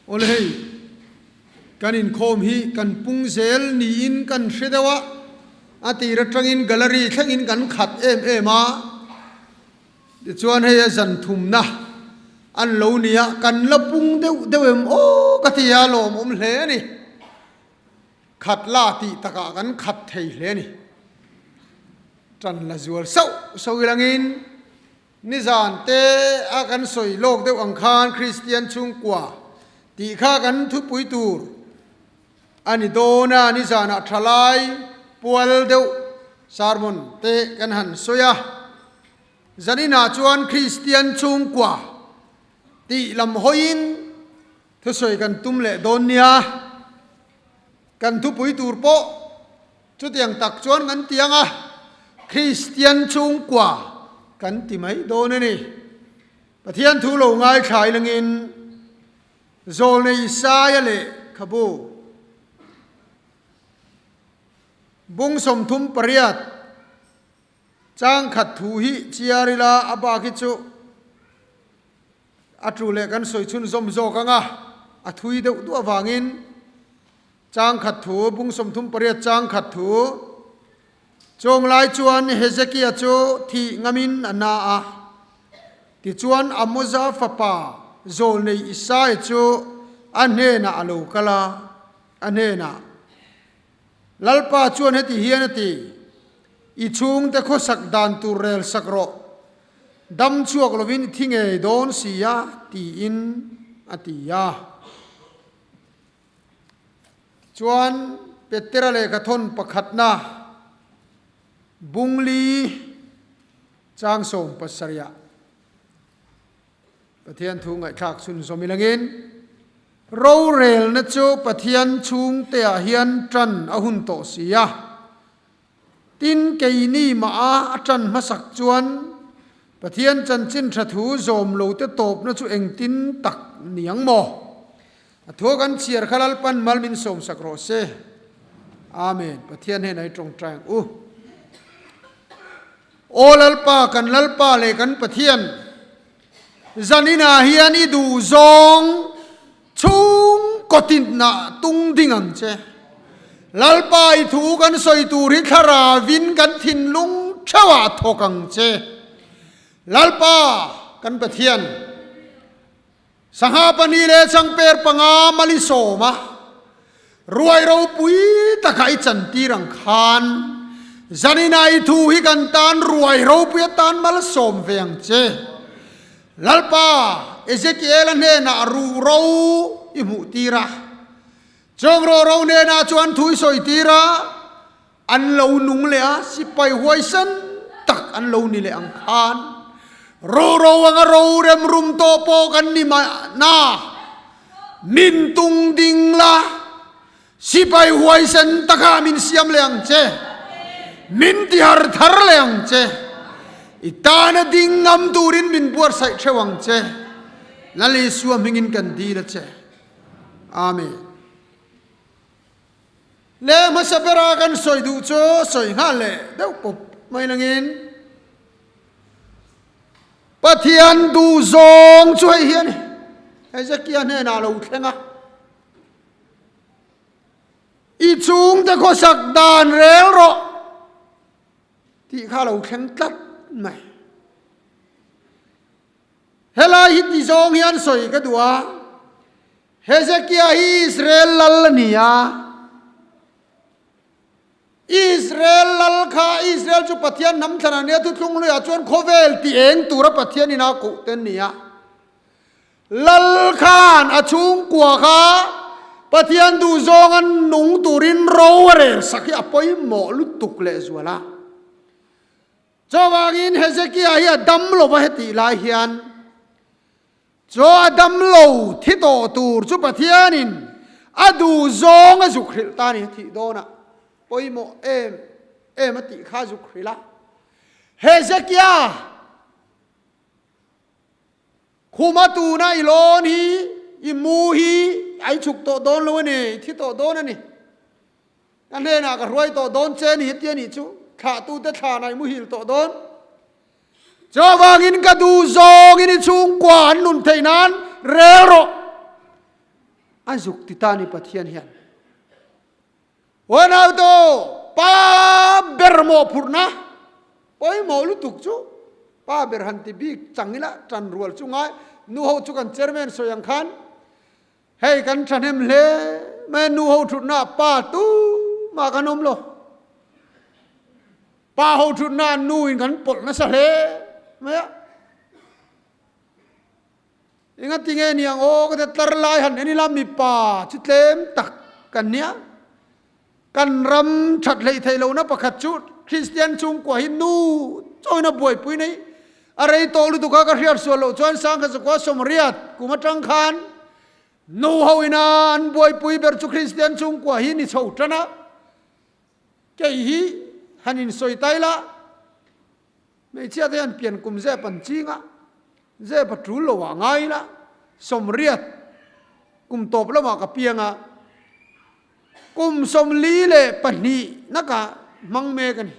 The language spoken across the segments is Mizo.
Awle hei, kan inkhawm hi kan pung zel niin kan hre deuh a, a tir atangin gallery thlengin kan khat em em a, tichuan hei a zan thumna an lo ni a, kan la pung deuh deuh em aw ka ti a, lawmawm hle a ni. Khat la tih takah kan khat thei hle a ni. Tan la zual sauh sauh ilangin Nizan te a kan sawi lawk deuh ang khan Kristian chhungkua tih kha kan thupui tur a ni dawn a, nizanah thalai pual deuh sermon te kan han sawi a. Zaninah chuan Kristian chhungkua tih lam hawiin thusawi kan tum leh dawn nia. Kan thupui tur pawh chutiang tak chuan kan ti ang a, Kristian chhungkua kan ti mai dawn a ni. Pathian thu lo ngaithla ilangin Zawlnei Isaia lehkhabu bung 38 changkhat thu hi chiar ila a bak hi chu A tu leh kan sawi chhunzawm zawk ang a, a thui deuh duah avangin chang khat thu, bung 38 chang khat thu, Chawng lai chuan Hezekia chu thih ngamin a na a, tichuan Amoza fapa zawlnei Isaia chu a hnenah a lo kal a, a hnenah, Lalpa chuan heti hian a ti, I chhungte khawsak dan tur rel sak rawh, Dam chhuak lovin i thi ngei dawn si a, tiin a ti a. Chuan Petera lehkhathawn pakhatna bungli chang 17ah Pathian thu ngaihthlak chhunzawm ilangin, Rorelna chu Pathian chhungteah hian tan a hun tawh si a. Tin, keini mah a a ṭan hmasak chuan Pathian chanchin ṭha thu zawm lote tawpna chu engtin tak ni ang maw? A thu kan chhiar kha Lalpan mal min sawmsak rawh se. Amen. Pathian hnenah i ṭawngṭai ang u. Aw Lalpa, kan Lalpa leh kan Pathian, zaninah hian i duhzawng Chhung kawtinah tung ding ang che. Lalpa i thu kan sawi tur hi thlarauin kan thinlung theuhah thawk ang che. Lalpa kan Pathian, sangha pahnih leh changper panga mal i sawm a, ruai ropui takah i chantir ang khan zaninah i thu hi kan tan ruai ropui atan mal sawm ve ang che. Lalpa, Ezekiela hnenah ruh ro i hmuh tir a, chawng rawh ro hnenah chuan thu i sawi tir a, an lo nung leh a, sipai huaisen tak an lo ni leh ang khan, ruh ro anga ro rem rum tawh pawh kan ni mahna, min tung ding la, sipai huaisen takah min siam leh ang che, min tihar thar leh ang che, i tana ding ngam turin min buatsaih theuh ang che, Lal Isua hmingin kan dil a che. Amen. Le hmasa bera kan sawi duh chu sawi nghal leh deuh pawp mai langin Pathian duh zawng chu hei hi a ni. Hezekia hnenah lo thleng a. I chhungte khawsak dan rel rawh tih kha lo thleng tlat mai. Helai hi ti zawng hian sawi ka duh a, Hezekia hi Israel lal a ni a, Israel lal kha Israel chu Pathian hnam thlan a nia, thuthlung hluiah chuan khawvel ti eng tura Pathian in a koh te an ni a. Lal khan a chhungkua kha Pathian duhzawng an nung turin ro a rel sak hi a pawimawh lutuk lehzual a. Chuvangin Hezekia hi a dam lo va hetih lai hian chaw a dam lo thi tawh tur chu Pathianin a duhzawng a zuk hrilh ta a ni. A thih dawnah pawimawh em em a tih kha a zuk hrilh a. Hezekia! Khuma tuna i lawn hi, i mu hi a i chhuk tawh dawn lo a ni, i thi tawh dawn a ni. Ka hnenah ka hruai tawh dawn che ni heti a nih chu, thlahtute thlanah i muhil tawh dawn. Chuvangin ka duh zawngin i chhungkua an nun theih nan rel rawh. A zuk ti ta ni Pathian hian. Uanautu, pa ber mawhphurhna pawimawh lutuk chu pa ber han ti bik chang ila tan rual chu ngai. Nu ho chu kan chairman sawi ang khan hei kan thahnem hle mai a, nu ho thutna ah pa tumah kan awm lo. Pa ho thutna ah nu in kan pawlh nasa hle mai a. Engati nge ni ang aw ka ti tlar lai han en ila mipa chu tlem tak kan nia. Kan ram that hleih theih lohna pakhat chu Kristian chhungkua hi nu chawina buaipui nei a rei tawh lutuk a ka hriat sual loh chuan Sangha Zakua Sawmriat kum atang khan nu ho ina an buaipui ber chu Kristian chhungkua hi ni chho tan a. Kei hi han insawi ta ila. Hmeichhia te hian pian kum zep an ching a, zep a tul lo ah ngai ila, 80 kum tawp lamah ka piang a, kum 42 naka hmang mek a ni.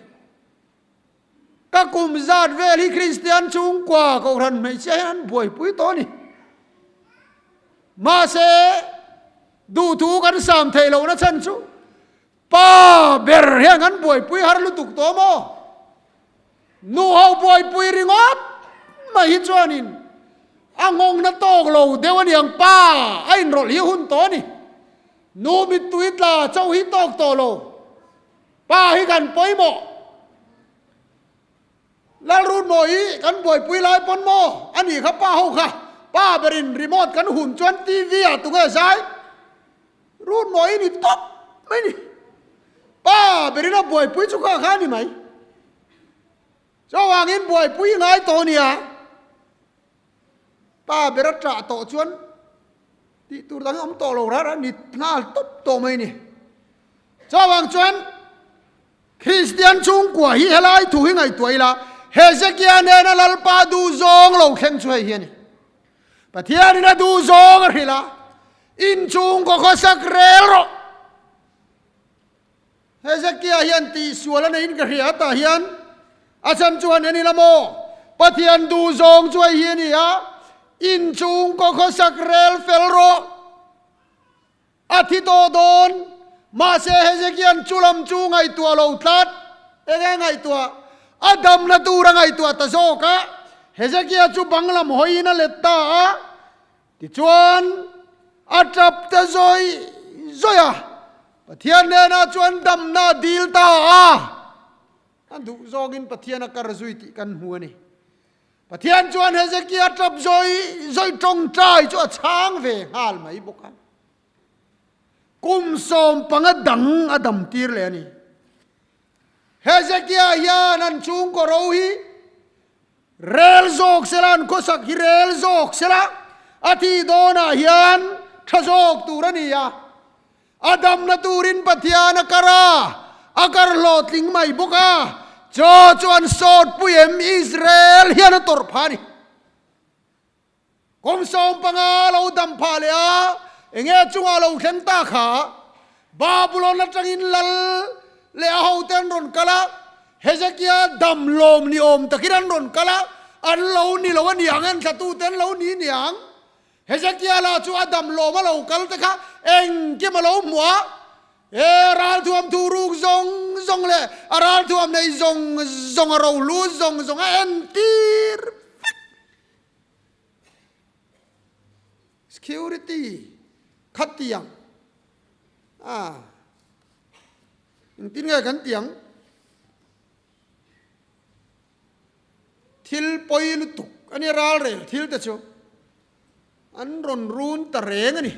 Ka kum zat vel hi Kristian chhungkua Kohhran hmeichhia hian an buaipui tawh a ni. Mahse, duhthu kan sam theih lohna chhan chu Pa ber hian kan buaipui har lutuk tawh maw? Nu ho buaipui ringawt mai hi chuanin a nghawngna tawk lo deuh a niang pa a inrawlh hi hun tawh a ni. Nu mittui tla cho hi tawk tawh lo. Pa hi kan pawimawh. Lalrunmawi hi kan buaipui lai pawn maw? A nih kha pa ho kha. Pa berin remote kan hun chuan TV ah tunge zai? Runmawi ni tawp mai ni. Pa berin a buaipui chu kha kha a ni mai. Chuvangin buaipui ngai tawh nia. Pa ber a ṭah tawh chuan tih tur dang hi awm tawh lo rara ni nghal tawp tawh mai ni. Chuvang chuan Kristian chhungkua hi helai thu hi ngaihtuah ila, Hezekia nena Lalpa duhzawng lo thleng chu hei hi a ni. Pathianin a duhzawng a hrilh a, Inchhungkaw khawsak rel rawh. Hezekia hian tihsual a neiin ka hria tah hian a chhan chuan en ila maw? Pathian duhzawng chu hei hi a ni a, Inchhungkaw khawsak rel fel rawh. A thi tawh dawn. Mahse Hezekia'n chu lam chu ngaihtuah lo tlat. Enge ngaihtuah? A damna tur a ngaihtuah ta zawk a. Hezekia chu bang lam hawiin a let ta a. Tichuan, a tap ta zawih zawih a. Pathian hnenah chuan damna a dil ta a. A duh zawkin Pathian a kar zui tih kan hmu a ni. Pathian chuan Hezekia tap zawih zawih tawngtai chu a chhang ve nghal mai bawk a. Kum 15 dang a dam tir leh a ni. Hezekia hian an chhungkaw ro hi rel zawk sela, an khawsak hi rel zawk sela, a thih dawnah hian tha zawk tur a ni a. A damna turin Pathian a kar a, a kar hlawhtling mai bawk a, chaw chu an sawt pui em Israel hian a tawrh phah a ni. Kum 15 lo dam phah leh a, enge chungah lo thleng ta kha, Babulon atangin lal leh a hote an rawn kal a, Hezekia dam lawm ni awm takin an rawn kal a, an lo ni lo a niang, an thlatute an lo ni niang. Hezekia lah chu a dam lawm a lo kal te kha engkim a lo hmu a, he ralthuam thu ruk zawng zawng leh a ralthuam nei zawng zawng a rohlu zawng zawng a entir vek. Security kha tiang a engtin nge kan tiang? Thil pawi lutuk a ni ralrel thil te chu an rawn run ta reng a ni.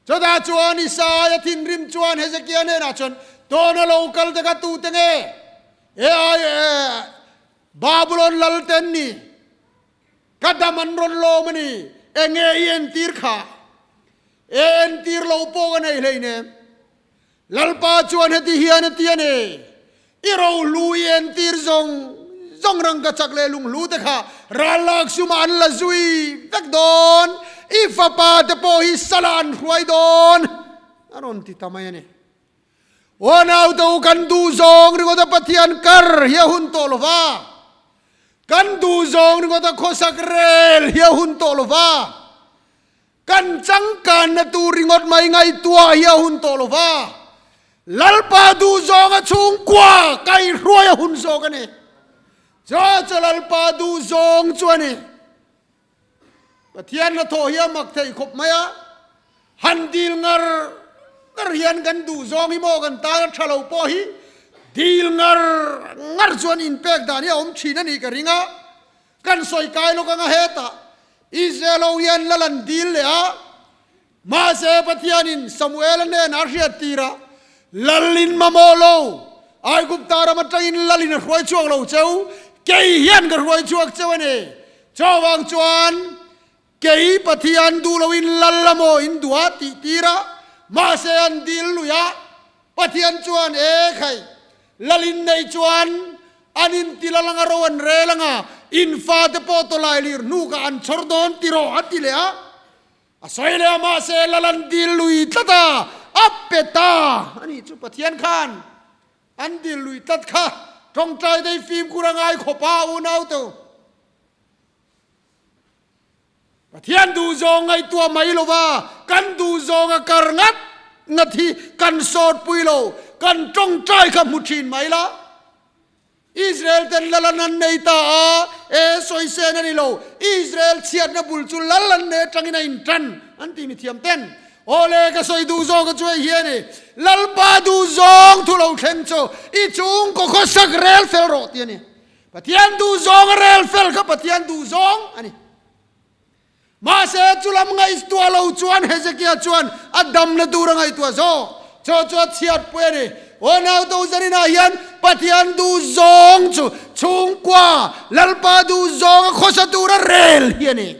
Chutah chuan Isaia thinrim chuan Hezekia hnenah chuan, Tawna lo kal te kha tute nge? E ai e, Babulon lal te an ni. Ka dam an rawn lawm a ni. Enge i entir kha? E entir lo pawh ka nei hleinem. Lalpa chuan heti hian a ti a ni, I rohlu i entir zawng zawng rangkachak leh lunghlu te kha ral lak sumah an la zui vek dawn, i fapa te pawh hi salah an hruai dawn, a rawn ti ta mai a ni. Aw naute u kan duh zawng ringawt a Pathian kar hi a hun tawh lo va, kan duh zawng ringawt a khawsak rel hi a hun tawh lo va. Kan changkanna tur ringawt mai ngaihtuah hi a hun tawh lo va, Lalpa duhzawnga chhungkua kaihruai a hun zawk a ni. Chu chu Lalpa duhzawng chu a ni. Pathian hnathawh hi a mak theih khawp mai a, han dil ngar ngar hian kan duhzawng hi maw kan tan a tha lo pawh hi dil ngar ngar chuan inpek dan hi a awm thin a nih ka ring a, kan sawi kai lawk anga hetah Israel ho hian lal an dil leh a, mahse Pathianin Samuel-a hnenah a hriat tir a, Lalin mamawh lo, Aigupta ram atangin lalin a hruai chhuak lo cheu, kei hian ka hruai chhuak cheu a ni. Chuvang chuan kei Pathian duh loin lal a maw in duh a tih tir a, mahse an dil lui a, Pathian chuan, E khai, lalin nei chuan an inti lal anga ro an rel anga, in fate pawh tawlai lir hnukah an chhawr dawn ti rawh a ti leh a. A sawi leh a, mahse lal an dil lui tlat a, a pe ta a nih chu. Pathian khan an dil lui tlat kha tawngtai dei fimkhur a ngai khawp a, unaute. Pathian duhzawng ngaihtuah mai lova kan duhzawng a kar ngat ngat hi kan sawtpui lo, kan tawngtai kha hmu thin mai la. Israel ten lal an an nei ta a, e sawi sen a ni lo, Israel chhiatna bul chu lal an nei atangin a intan an ti mithiam ten. Awle ka sawi duh zawk a chu hei hi a ni, Lalpa duhzawng thu lo thleng chu i chhungkaw khawsak rel fel rawh tih a ni. Pathian duhzawng a rel fel kha Pathian duhzawng a ni. Mahse, chu lam ngaihtuah lo chuan Hezekia chuan a damna tur a ngaihtuah zawk. Chu chu a chhiatpui a ni. Aw nauto zaninah hian Pathian duhzawng chu chhungkua Lalpa duhzawng a khawsa tur a rel hi a ni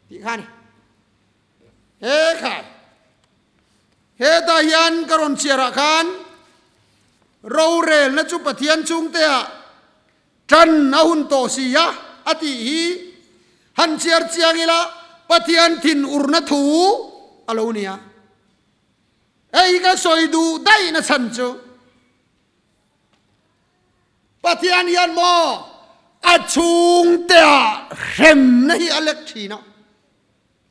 tih kha a ni. He khai hetah hian ka rawn chhiarah khan rorelna chu Pathian chhungteah Ṭan a hun tawh si a, a tih hi han chhiar chiang ila Pathian thinurna thu a lo ni a. Hei ka sawi duh daihna chhan chu Pathian hian maw a chhungteah hremna hi a lek ṭhin a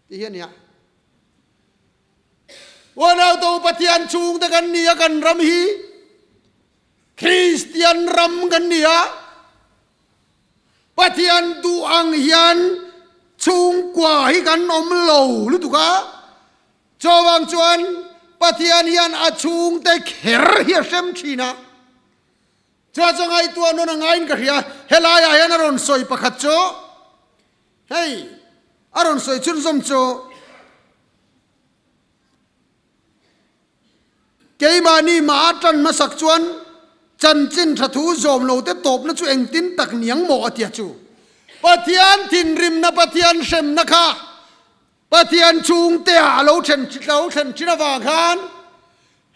tih hi a ni a. Uanauto Pathian chhungte kan ni a kan ram hi. Kristian ram kan ni a, Pathian duh ang hian chhungkua hi kan awm lo lutuk a, chuvang chuan Pathian hian a chhungte kher hi a hrem thin a, chua chu ngaihtuah nawn a ngaiin ka hria, helaiah hian a rawn sawi pakhat chu hei a rawn sawi chhunzawm chu. Keimahni mah a tan hmasak chuan chanchin tha thu zawm lo te tawpna chu engtin tak niang maw a tia chu. Pathian thinrimna Pathian hremna kha Pathian chhungteah a lo then lo thlen thin avang khan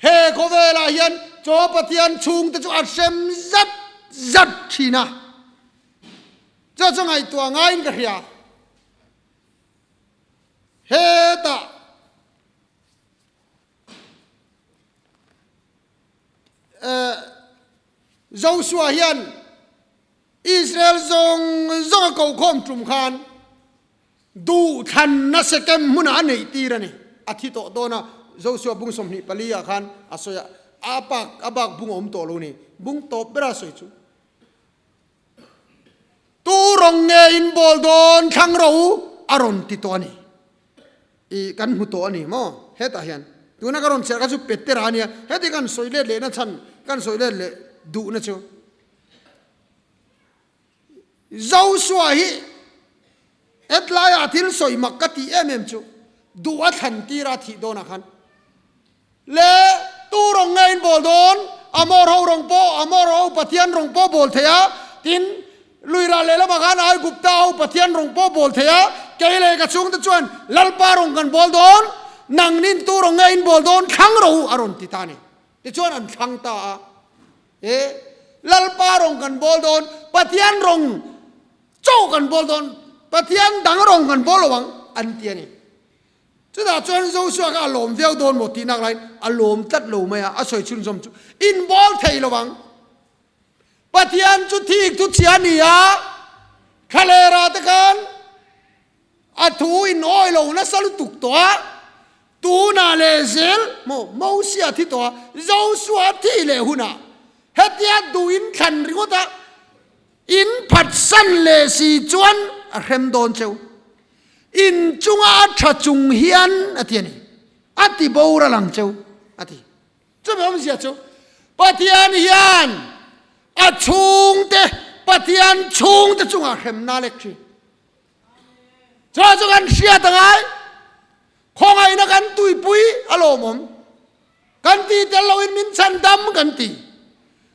he khawvelah hian chaw Pathian chhungte chu a hrem zat zat thin a. Chu chu ngaihtuah ngaiin ka hria. Hetah. Joshua hian Israel zawng zawng a kokhawm tum khan duhthlanna Sekem hmunah a neih tir a ni. A thi tawh dawn a, Joshua bung 24 ah khan a sawi a, a bak a bak bung a awm tawh lo ni. Bung tawp bera sawi chu. Tu rawng nge in bawl dawn thlang ro a rawn ti tawh a ni. I kan hmu tawh a ni maw? Hetah hian tuna ka rawn chhiar kha chu Petera a nia, heti kan sawi let lehna chhan, kan sawi let leh duhna chu Joshua hi hetlaiah thil sawi mak ka tih em em chu duh a thlan tira thih dawnah khan Le tu rawng nge in bawl dawn? Amor ho rawng pawh, Amor ho Pathian rawng pawh bawl thei a, tin, lui rah lehlamah khan Aigupta ho Pathian rawng pawh bawl thei a, kei leh ka chhungte chuan Lalpa rawng kan bawl dawn, nangnin tu rawng nge in bawl dawn thlang rawh u a rawn ti ta a ni. Tichuan an thlang ta a, e, Lalpa rawng kan bawl dawn, Pathian rawng chauh kan bawl dawn, Pathian dang rawng kan bawl lo ang an ti a ni. Chutah chuan Joshua kha a lawm viau dawn maw tih nak laiin a lawm tlat lo mai a, a sawi chhunzawm chu inbawl thei lo ang. Pathian chu thik thu chhia a ni a, thlalera te khan A thu in awi lo nasa lutuk tawh a, tunah leh zel maw Mosia thi tawh a, Joshua thi leh hunah hetia duh in thlan ringawt a, in phatsan leh si chuan a hrem dawn cheu. In chunga a tha chung hian a ti a ni, a ti boral ang cheu a ti. Chumi awmzia chu Pathian hian a chhungte, Pathian chhungte chungah hremna a lek thin. Chu chu kan hriat a ngai. Khawngaihna kan tuipui a lawmawm. Kan ti tel loin min chhan dam kan ti.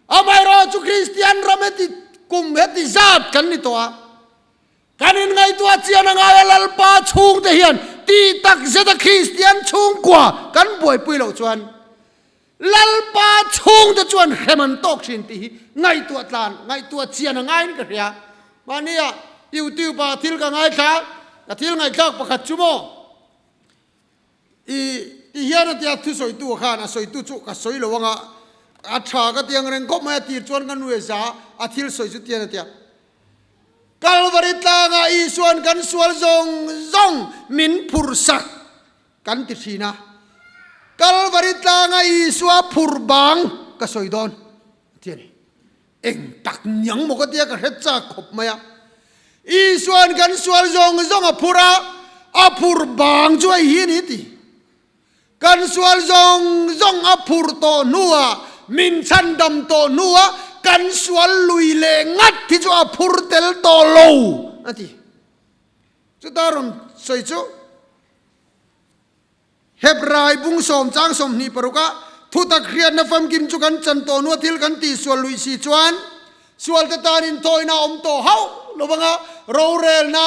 Amaherawh chu Kristian ram heti kum heti zat kan ni tawh a. Kan inngaihtuah chian a ngai a Lalpa chhungte hian tih tak zeta Kristian chhungkua kan buaipui loh chuan Lalpa chhungte chuan hrem an tawk thin tih hi ngaihtuah tlan, ngaihtuah chian a ngaiin ka hria. Mahnia YouTube ah thil ka ngaithla, ka thil ngaihthlak pakhat chu maw i ti hian a tia thusawitu khan a sawitu chu ka sawi lo anga a tha ka ti ang reng khawp mai a tir chuan ka nuai za a thil sawi chu tian a tia. Kalvari tlangah Isuan kan sual zawng zawng min phursak kan ti thin a, Kalvari tlanga Isua phur bang ka sawi dawn a ti a ni. Eng tak niang maw ka tia ka hre chak khawp mai a. Isuan kan sual zawng zawng a phur a, a phur bang chu hei hi a ni ti. Kan sual zawng zawng a phur tawh hnuah, min chhandam tawh hnuah kan sual lui leh ngat hi chu a phur tel tawh lo a ti. Chuta rawn sawi chu Hebrai bung sawm chang 26 ah thutak hriatna famkim chu kan chan tawh hnua thil kan tihsual luih si chuan sualte tan inthawina a awm tawh hauh lo vanga rorelna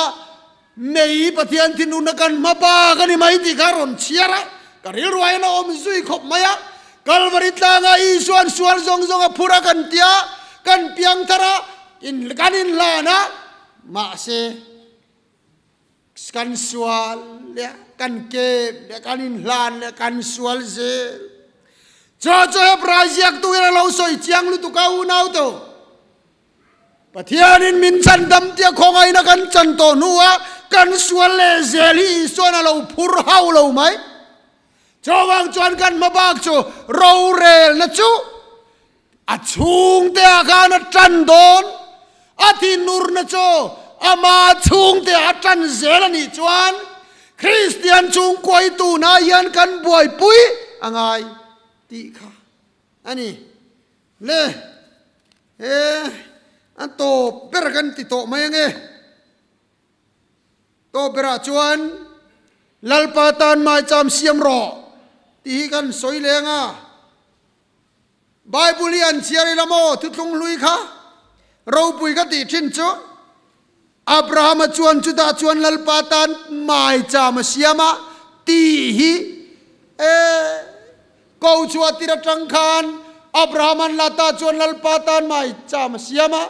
mei Pathian thinurna kan hma bak a ni mai tih kha a rawn chhiar a, ka rilruaiin a awm zui khawp mai a. Kalvari tlangah Isua'n sual zawng zawng a phur a kan tia, kan piang thar a, in kan inhlan a, mahse Kan sual leh kan kep leh kan inhlan leh kan sual zel. Chu chu Hebrai ziaktu hian a lo sawi chiang lutuk a unau to. Pathianin min chandam tia khawngaihna kan chan tawh hnuah kan sual leh zel hi Isuan a lo phur hauh lo mai. Chuvang chuan kan hmabak chu rorelna chu A chhungte ah khan a tan dawn, a thinurna chu ama chhungte ah a tan zel a nih chuan Kristian chhungkuai tunah hian kan buaipui a ngai tih kha a ni. Le, he a tawp ber kan ti tawh mai ange. Tawp berah chuan Lalpa tan maicham siam rawh tih hi kan sawi leng a. Bible hi an chhiar ila maw? Thuthlung hlui kha ropui ka tih thin chu Abrahama chuan chutah chuan Lalpa tan maicham a siam a tih hi e ko chhuah tir atang khan Abrahama'n Lata chuan Lalpa tan maicham a siam a.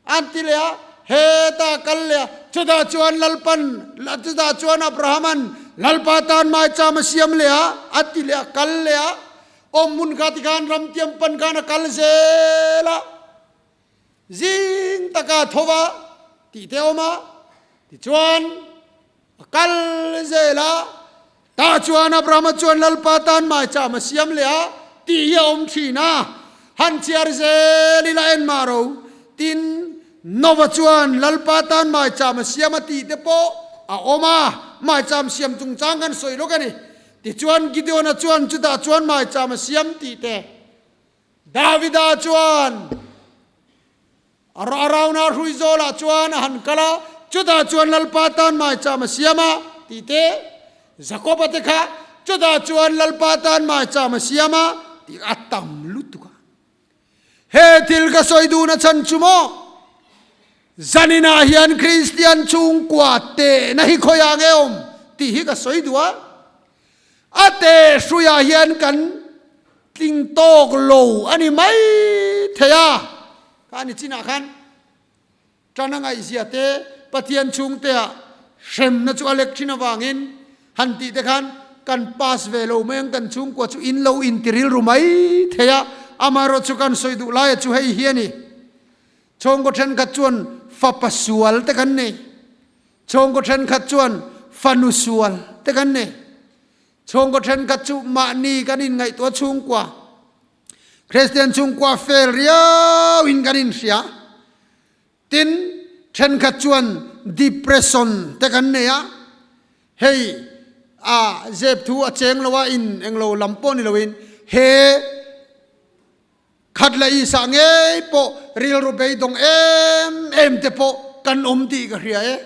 An ti leh a, Heta kal leh a, chutah chuan Lalpan, chutah chuan Abrahama'n Lalpa tan maicham a siam leh a, a ti leh a, kal leh a, awm hmun kha tikhan ramtiam pan khan a kal zel a, zing taka tho va tih te a awm a, tichuan A kal zel a, tah chuan Abrahama chuan Lalpa tan maicham a siam leh a tih hi a awm thin a, han chhiar zel ila en mah ro. Tin, Nova chuan Lalpa tan maicham a siam a tih te pawh a awm a, maicham siam chungchang kan sawi lawk a ni. Tichuan Gideona chuan chutah chuan maicham a siam tih te Davida chuan A rauna hrui zawlah chuan a han kal a, chutah chuan Lalpa tan maicham a siam a, tih te, Jakoba te kha chutah chuan Lalpa tan maicham a siam a, tih a tam lutuk a. He thil ka sawi duhna chhan chu maw? Zaninah hian Kristian chhungkua tehna hi khawiah nge awm tih hi ka sawi duh a. A teh hruiah hian kan tling tawk lo a ni mai thei a. Kha ni chinah khan tan a ngaihzia te Pathian chhungteah hremna chu a lek thin avangin han tih te khan kan pass ve lo mai ang kan chhungkua chu in lo inti rilru mai thei a. Amaherawh chu kan sawi duh laia chu hei hi a ni. Chhawngkaw thenkhat chuan fapa sual te kan nei. Chhungkaw thenkhat chuan fanu sual te kan nei. Chhungkaw thenkhat chu mahni kan inngaihtuah chhungkua, Kristian chhungkua fel riau in kan inhria. Tin, thenkhat chuan depression te kan nei a, hei a zep thu a cheng lo a, in englo lam pawh ni loin he Khat leh Isah ngei pawh rilru beidawng em em te pawh kan awm tih ka hria e.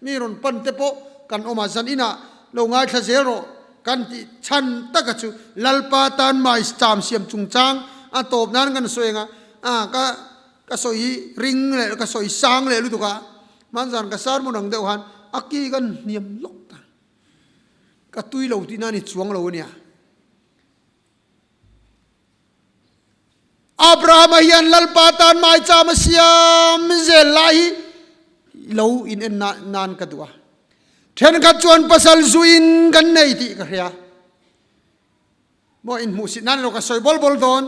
Mi rawn pan te pawh kan awm a, zan inah lo ngaithla zel rawh kan tih chhan taka chu Lalpa tan mai cham siam chungchang a tawp nan kan sawi ang a, a ka ka sawi ring leh ka sawi sang leh lutuk a, hmanzan ka sermon ang deuh khan a ki kan hniam lawk ta, ka tui lo tihna a ni chuang lo a nia. Abrahama hian Lalpa tan maicham a siam zel lai hi lo in en nan ka duh a. Thenkhat chuan pasal zuin kan nei tih ka hria. Maw in hmuhsit nan lo ka sawi bawl bawl dawn.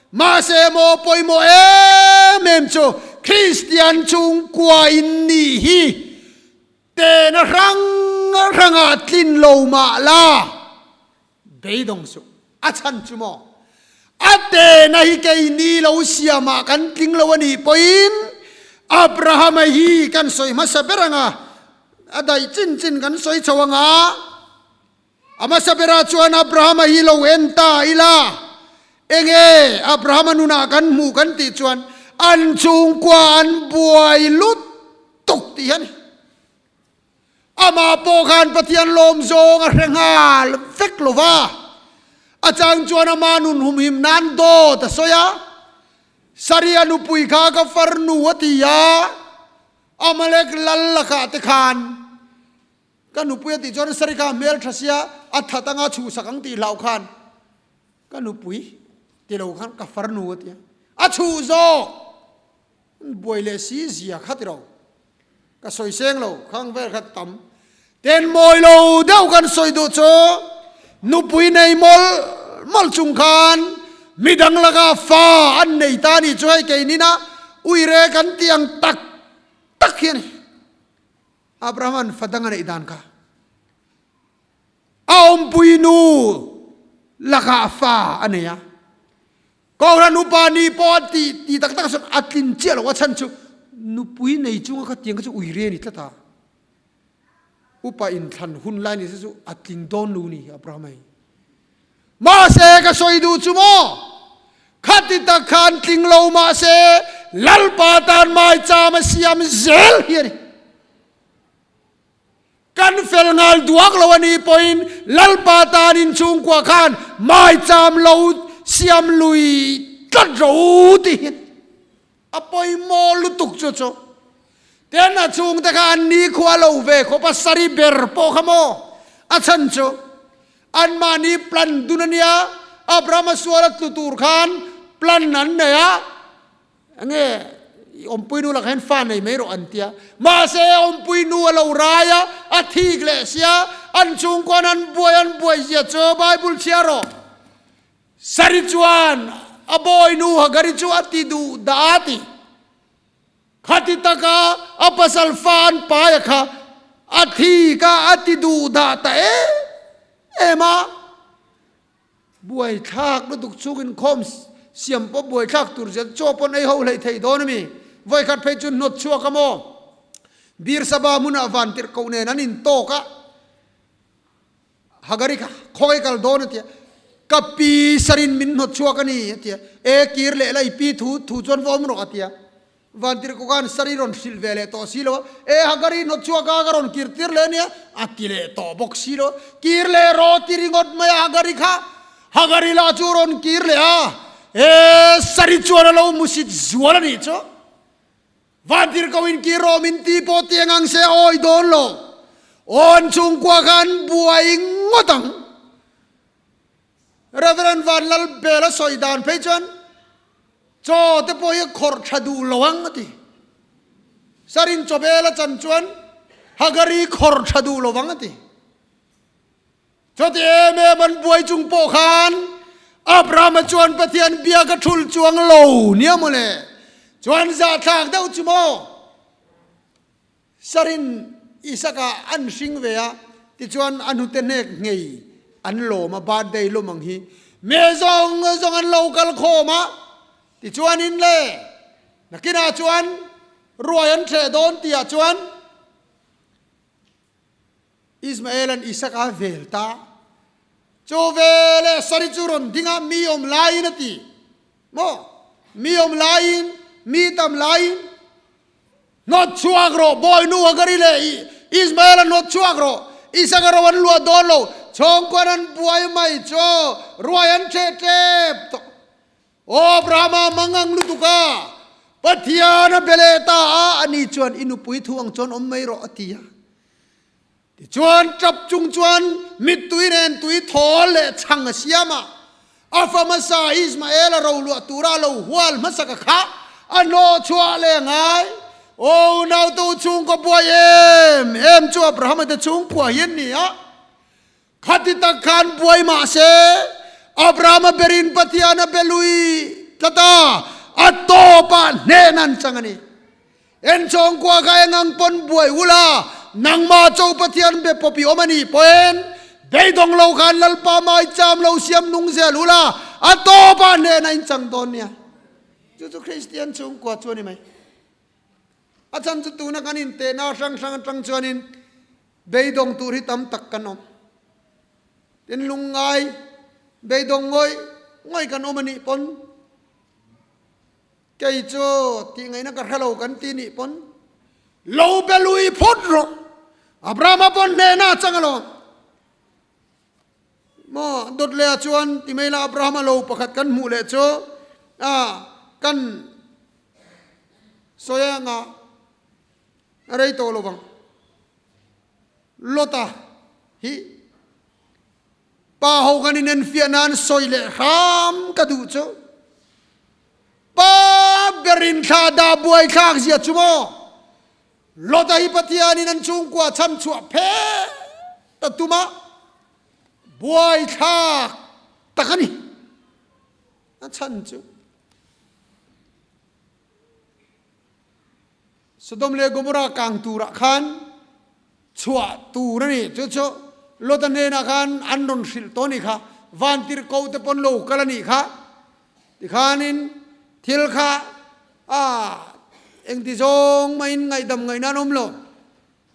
Mahse maw pawimawh em em chu Kristian chhungkua in nih hi tehna hrang hrangah tlin lo mah la. Beidawng suh. A chhan chu maw? A tehna hi keini lo siamah kan tling lo a nih pawhin Abrahama hi kan sawi hmasa ber ang a, a daih chin chin kan sawi chho ang a. A hmasa berah chuan Abrahama hi lo en ta ila, enge Abrahama nunah kan hmuh kan tih chuan an chhungkua an buai lutuk tih hi a ni. Amah pawh khan Pathian lawm zawng a hre nghal vek lo va, a chang chuan ama nun humhim nan dawt a sawi a, Saria nupui kha ka farnu a ti a, Amalek lal lakah te khan ka nupui a tih chuan Sari kha hmel tha sia a that anga chhuhsak ang tih hlauh khan ka nupui ti lo khan ka farnu a ti a, a chhuh zawk buai leh si zia kha ti lo. Ka sawi seng lo, khang vel kha tam. Ten mawi lo deuh kan sawi duh chu nupui nei mawlh mawlh chung khan midang laka fa an nei ta nih chu hei kei nina uire kan tih ang tak tak hi a ni. Abraham-a'n fa dang a neih dan kha. A awmpui nu lakah fa a nei a. Kohhran upa ni pawh a tih ti tak tak chuan a tlin chiah lo a chhan chu nupui nei chunga kha tiang kha chu ui re ni tlat a. Upa inthlan hun lai ni se chu a tling dawn lo ni Abraham hei. Mahse ka sawi duh chu maw khati tak khan tling lo mahse Lalpa tan maicham a siam zel hi a ni. Kan fel nghal duak lo a nih pawhin Lalpa tan inchhungkua khan maicham lo siam lui tlat ro ti hi a pawimawh lutuk chu chu. Ten a chhungte kha an nikhua lo ve khawp a, sari ber pawh kha maw a chhan chu anmahni plan dun a nia, Abrahama sual a tlu tur khan plan an nei a, Enge i awmpui nu lakah hian fa nei mai rawh an tia. Mahse awmpui nu a lo rai a, a thik leh sia, an chhungkuan an buai an buai zia chu Bible chhiar rawh. Sari chuan a bawi nu Hagari chu a ti duh dah a ti. Khati taka a pasal fa an pai a kha a thik a, a ti duh dah ta em em a. Buaithlak lutuk chhung inkhawm siam pawh buaithlak tur zet chaw pawn ei ho hleih thei dawn a mi? Vawikhat phei chu hnawt chhuak a maw? Birsaba hmunah vantirh koh nen an intawk a, Hagari kha khawi kal dawn a ti a, Ka pi sarin min hnawt chhuak a ni a ti a, E kir leh la i pi thu thu chuan va awm rawh a ti a. Vantirhko khan Sari rawn hrilh ve leh tawh si lo a, E Hagari hnawt chhuak a ka rawn kir tir leh ania, a ti leh tawh bawk si lo a, Kir leh rawh ti ringawt mai a Hagari kha, Hagari lah chu rawn kir leh a, E Sari chuan a lo hmusit zual a nih chu, Vantirhko in kir rawh min ti pawh ti ang ang se awi dawn lo, awn chhungkua kha an buai ngawt ang. Reverend Vanlalbela sawi dan phei chuan chaw te pawh hi a khawrh tha duh lo ang a ti. Sarin chawbel a chan chuan Hagari khawrh tha duh lo ang a ti. Chuti em em an buai chung pawh khan Abrahama chuan Pathian bia ka thul chuang lo nia mawle. Chuan zahthlak deuh chu maw? Sarin. Isaka an hring ve a, tichuan a hnute hnek nghei an lawm a, birthday lawm ang hi me zawng zawng an lo kal khawm a, tichuanin le nakinah chuan ruai an hreh dawn tihah chuan Ismael-a'n Isaka a vel ta. Chu veleh Sari chu rawn ding a, mi awm laiin a ti. Maw? Mi awm laiin, mi tam laiin, Hnawt chhuak rawh, bawinu Hagari leh Ismael-a hnawt chhuak rawh. Isaka ro an luah dawn lo, chhawngkuan an buai mai chu ruai an ṭheh ṭep tawh. Aw Abrahama mangang lutuk a, Pathian a be leh ta a, ani chuan i nupui thu ang chuan awm mai rawh a ti a. Tichuan tap chung chuan mittui nen tui thawl leh chhang a siam a, a fa hmasa Ismael a roluah tura a lo hual hmasaka kha a hnawh chhuah leh ngai. Aw unautu chhungkaw buai em em chu Abrahama te chhungkua hi an ni a. Khati tak khan buai mah se, Abrahama berin Pathian a be lui tlat a, a tawpah hnen an chang a ni. Enchawngkua kha eng ang pawn buai ula, nangmah cho Pathian be pawp i awm a nih pawhin, beidawng lo khan Lalpa mai cham lo siam nung zel ula, a tawpah hnen a inchang dawn nia. Chu chu Kristian chhungkua chu a ni mai. A chhan chu tuna kan intehna hrang hrang atang chuanin Beidawng tur hi tam tak kan awm. Tin lungngai beidawng ngawih ngawih kan awm a nih pawn kei chu tih ngaihna ka hre lo kan ti nih pawn lo be lui phawt rawh. Abrahama pawn hnehna a chang alawm. Maw dawt leh ah chuan ti mai la Abrahama lo pakhat kan hmuh leh chu a kan sawi anga A rei tawh lo vang. Lota hi pa ho kan inenfiah nan sawi leh hram ka duh chu. Pa berin thla dah buai thlak zia chu maw? Lota hi Pathianin an chhungkua chhan chhuah phet a tum a, buai thlak tak a ni. A chhan chu. Sodom leh Gomorrah kang turah khan chhuah tur a ni. Chu chu Lota hnenah khan an rawn hrilh tawh a nih kha. Vantirhko te pawn lo kal a nih kha. Tikhanin thil kha a engti zawng mahin ngaihdam ngaihna an awm lo.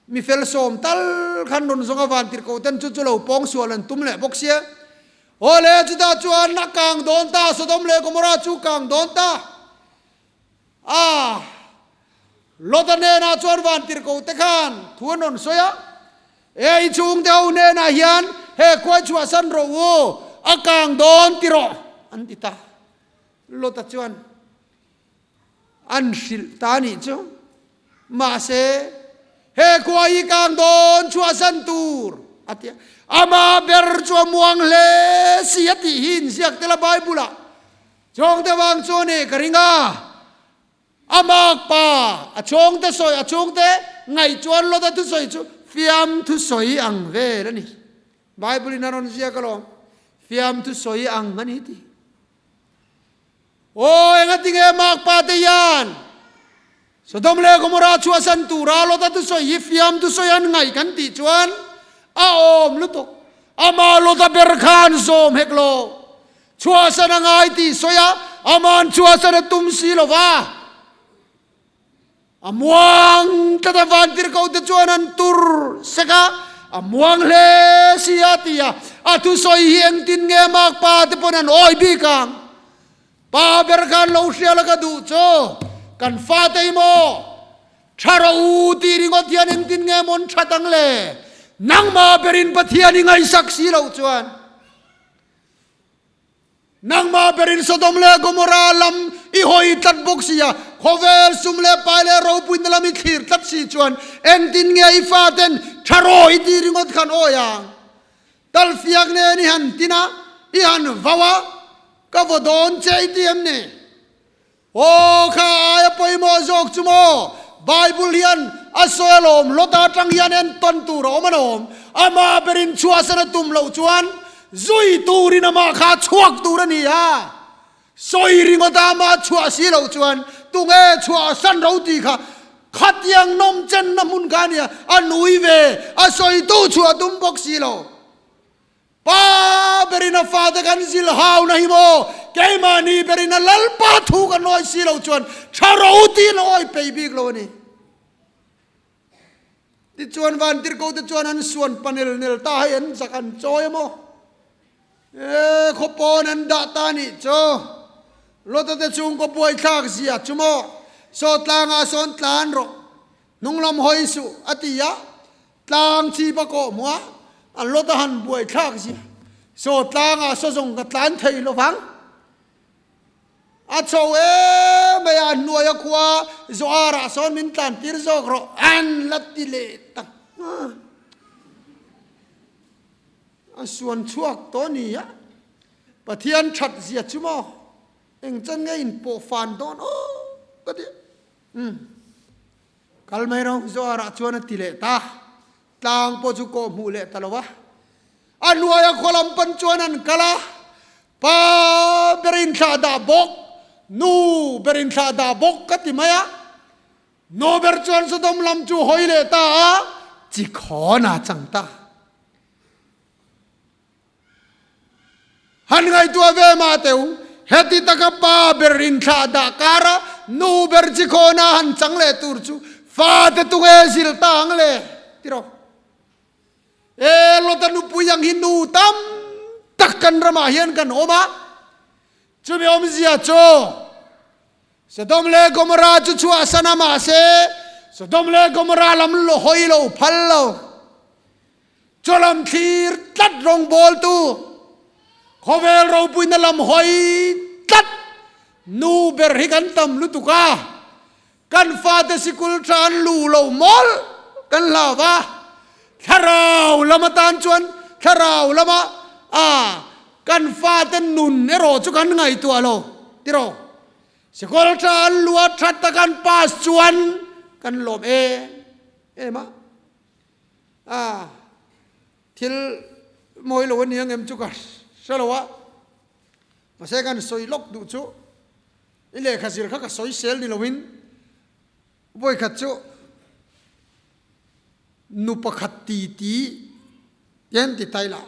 Mi fel sawm tal khan rawn zawng a vantirhko ten chu chu lo pawng sual an tum leh bawk sia. Aw le chutah chuan a kang dawn ta, Sodom leh Gomorrah chu kang dawn ta. A, Lota hnenah chuan vantirhkohte khan thu an rawn sawi a, E i chhungte ho hnenah hian he khuai chhuahsan rawh u, a kang dawn ti rawh, an ti ta. Lota chuan an hrilh ta a nih chu. Mahse, he khua hi kang dawn chhuahsan tur, a ti a. Amah ber chu a muang hle si a tih hi inziak tel a Bible-ah. Chawngte vang chu ni ka ring a, a mak pa a chawngte sawi a chhungte ngaih chuan Lota thusawi chu fiam thusawi ang vel a ni. Bible in a rawn ziak alawm, fiam thusawi ang a ni ti. Aw engatinge mak pa te hian Sodom leh Gomorrah chhuahsan tura Lota thusawi hi fiam thusawi an ngaih kan tih chuan a awm lutuk. Amah Lota ber khan zawm hek lo. Chhuahsan a ngai tih sawi a, ama'n chhuahsan a tum si lo va. A muang tlat a, vantirhkote chuan an tur sek a, a muang hle si a ti a. A thusawi hi engtin nge makpa te pawn an awi bik ang? Pa ber khan lo hria la ka duh chu, kan fate hi maw? Tha rawh u tih ringawt hian engtin nge mawn that ang le? Nangmah berin Pathian i ngaihsak si loh chuan. Nangmah berin Sodom leh Gomorrah lam i hawi tlat bawk si a, khawvel sum leh pai leh ropuina lam i thlir tlat si chuan engtin nge i faten tha rawh i tih ringawt khan awi ang? Talfiak nen i han tin a, i han vau a, ka vaw dawn che i ti em ni? Aw, kha aia pawimawh zawk chu maw? Bible hian a sawi alawm, Lota atang hian entawn tur a awm alawm. Amah berin chhuahsan a tum loh chuan zui turin amah kha chhuak tur a ni a. Sawi ringawta amah chhuah si loh chuan tunge chhuahsan ro tih kha kha. Khatiang nawm chenna hmun kha a nia, a nui ve, a sawitu chhuah tum bawk si lo. Pa berin a fate kan zil hauna hi maw, keimahni berin a Lalpa thu kan awi si lo chuan tha ro tiin a awi pei bik lo a ni. Tichuan vantirhko te chuan an suan pa nel nel ta hei an zak an chawi a maw? E khaw pawn an dah ta nih chu. Lota te chhungkaw buaithlak zia chu maw? Saw tlangah sawn tlan rawh, hnunglam hawi suh a ti a, tlang chip a kawh hmuh a, an Lota han buaithlak zia. Saw tlangah saw zawng ka tlan thei lovang. A chho em mai a, hnuai a khua Zoar ah sawn min tlan tir zawk rawh an la ti leh tak a. A suan chhuak tawh ni a, Pathian that zia chu maw eng chan nge in pawh fan dawn aw ka ti. Umm kal mai rawh Zoar ah chuan a ti leh ta. Tlang pawh chu kawh hmuh leh ta lo a. A hnuaia khaw lam pan chuan an kal a, pa ber inthlah dah bawk, nu ber inthlah dah bawk ka ti mai a. Nu ber chuan Sodom lam chu hawi leh ta a, chi khawn a chang ta. Han ngaihtuah ve mah teu, heti taka pa ber inthlah dah kara nu ber chi khawna han chang leh tur chu fate tunge zil ta ang le ti rawh. E Lota nupui ang hi nu tam tak kan ramah hian kan awm a, chumi awmzia chu Sodom leh Gomorrah chu chhuahsan a mahse Sodom leh Gomorrah lam hawi lo phal lo. Chaw lam thlir tlat rawngbawltu, khawvel ropuina lam hawi tlat nu ber hi kan tam lutuk a, kan fate sikul tha an lu lo mawlh kan hlau va, thlarau lam atan chuan thlarau lama a kan fate nun erawh chu kan ngaihtuah lo tiraw. Sikul tha an lu a that tak an pass chuan kan lawm em em a. A, thil mawi lo a ni ang em chu ka hre lo a, mahse kan sawi lawk duh chu i lehkha zir kha ka sawi sel ni loin vawikhat chu nu pakhat ti ti tian ti tai la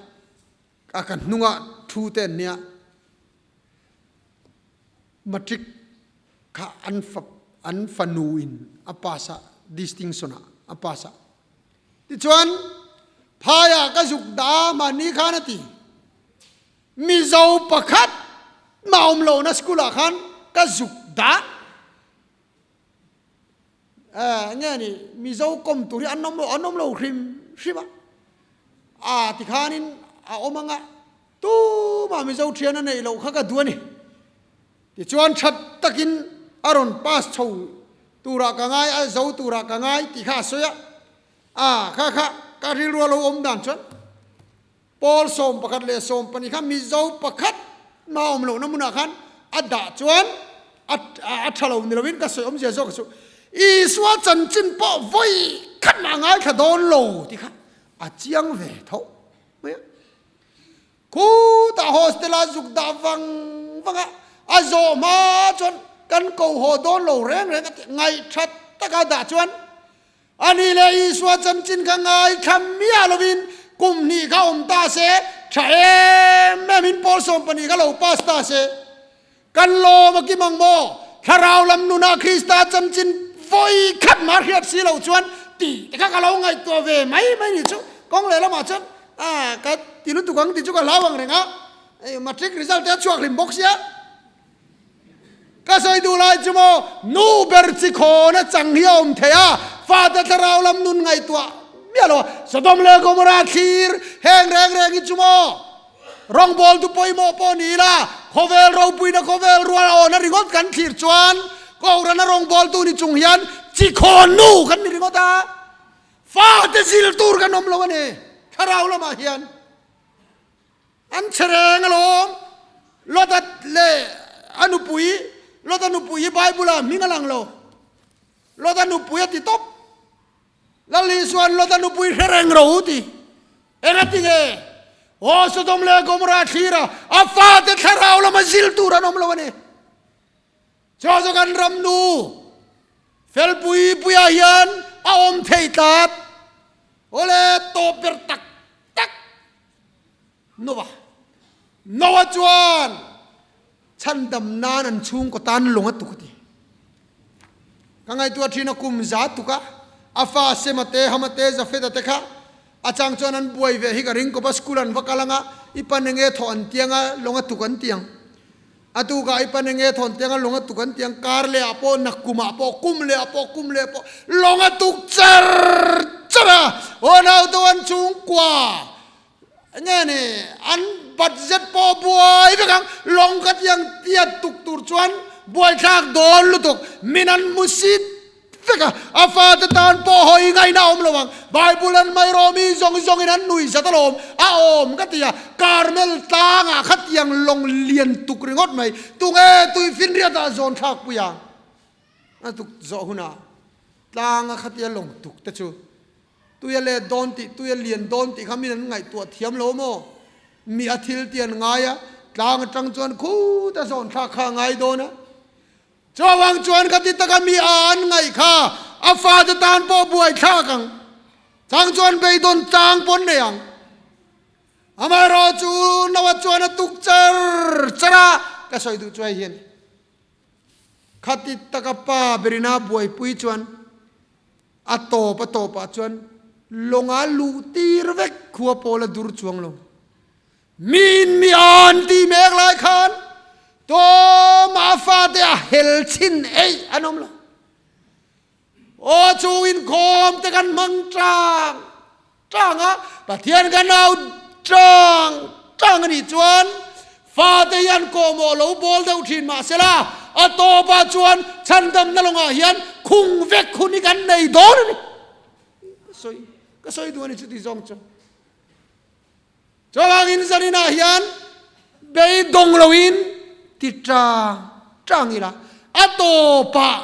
a ka hnungah thu te an nia matric kha an fa an fanu in a pass a distinction ah a pass a tichuan phaiah ka zuk dah a mahni khan a ti Mizo pakhat mah awm lohna school ah khan ka zuk dah nge ni Mizo kawm tur hi an awm lo an awm lo hrim hrim a a tikhanin a awm anga tumah Mizo thian a neih loh kha ka duh a ni. Tichuan that takin a rawn pass chho turah ka ngai, a zo turah ka ngai tih kha a sawi a, a kha kha ka rilru a lo awm dan chuan Paul 11 leh 12 kha Mizo pakhat mah awm lohna hmunah khan a dah chuan a a tha lo ni lovin ka sawi awmzia zawk chu Isua chanchin pawh vawi khat mah ngaithla dawn lo tih kha a chiang ve tho mai a. Khutah hostel a zuk dah vang vang a, a zawh hma chuan kan ko haw dawn lo reng reng a ti ngaihthat taka dah chuan ani leh Isua chanchin kha ngaithla miah lovin kum hnih kha awm ta se, tha em em in pawl 12 kha lo pass ta se. Kan lawm a kim ang maw? Thlarau lam nunah Krista chanchin vawi khat mah hriat si lo chuan tih te kha ka lo ngaihtuah ve mai mai ni chu. Kawng leh lamah chuan a ka ti lutuk ang tih chu ka hlau ang reng a, matric result te a chhuak hlim bawk sia. Ka sawi duh lai chu maw nu ber chi khawn a chang hi a awm thei a, fate thlarau lam nun ngaihtuah miah lo a, Sodom leh Gomorrah thlir heng reng reng hi chu maw Rawngbawltu pawimawh pawh ni ila, khawvel ropuina khawvel rual awna ringawt kan thlir chuan Kohhrana rawngbawltu ni chung hian chi khawn nu kan ni ringawt a, fate zil tur kan awm lo a ni. Thlarau lamah hian an che reng alawm. Lota leh a nupui, Lota nupui hi Bible-ah hming a lang lo. Lota nupui a ti tawp. Lal Isua'n Lota nupui hre reng ro ti. Engati nge? Aw Sodom leh Gomorrah thlira a fate thlarau lama zil tur an awm lo a ni. Chaw chu kan ram nu. Fel pui puiah hian a awm thei tlat. Awle tawp ber tak tak Noah. Noah chuan chhandam nan an chhungkaw tan lawng a tuk a ti. Ka ngaihtuah thin a kum za tuk a, a fa Sema te, Hama te, Jafeta te kha a chang chuan an buai ve hi ka ring kawp a, school an va kal ang a, i pan enge thawh an tiang a, lawng a tuk an ti ang. A tukah i pan enge thawn tiang a lawng a tuk an tiang, kar leh ah pawh, nakkum ah pawh, kum leh ah pawh, kum leh ah pawh lawng a tuk char char a, aw naute an chhungkua nge ni an budget pawh buai vek ang, lawng ka tiang tiat tuk tur chuan buaithlak dawn lutuk, min an hmu sit Vek a, a fate tan pawh hawi ngaihna a awm lo ang. Bible an mai rawh mi zawng zawngin an nui zat alawm, a awm ka ti a, Carmel tlangah khatiang lawng lian tuk ringawt mai, tunge tuifinriat ah zawn thlak pui ang? A tuk zawh hunah tlanga khatia lawng tuk te chu tui a let dawn tih, tui a lian dawn tih kha min an ngaihtuah thiam lo maw? Mi a thil ti an ngai a, tlang atang chuan khuta zawn thlak kha a ngai dawn a. Chuvang chuan ka ti taka mi a an ngaih kha a fate tan pawh buai thlak ang. Chang chuan beidawn tlang pawn nei ang. Amaherawh chu Noah chuan a tuk char char a, ka sawi duh chu hei hian khati taka pa berina buaipui chuan a tawp a tawpah chuan lawnga luh tir vek khua pawl a dur chuang lo. Miin mi an ti mek lai khan Tawma fate a hel chin eih an awm lo. Aw chu inkhawm te kan hmang tang tang a, Pathian kan au tang tang a nih chuan fate hian kawhmawh lo bawl deuh thin mahsela a tawpah chuan chhandamna lawngah hian khung vek hun hi kan nei dawn a ni. Ka sawi ka sawi duh a ni chuti zawng chuan. Chuvangin zaninah hian beidawng loin ti tang tang ila, a tawpah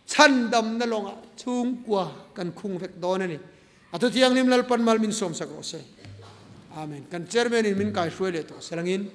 chhandamna lawngah chhungkua kan khung vek dawn a ni. A Thuthianghlim Lalpan mal min sawmsak rawh se. Amen. Kan Chairman in min kaihruai leh tawh selangin.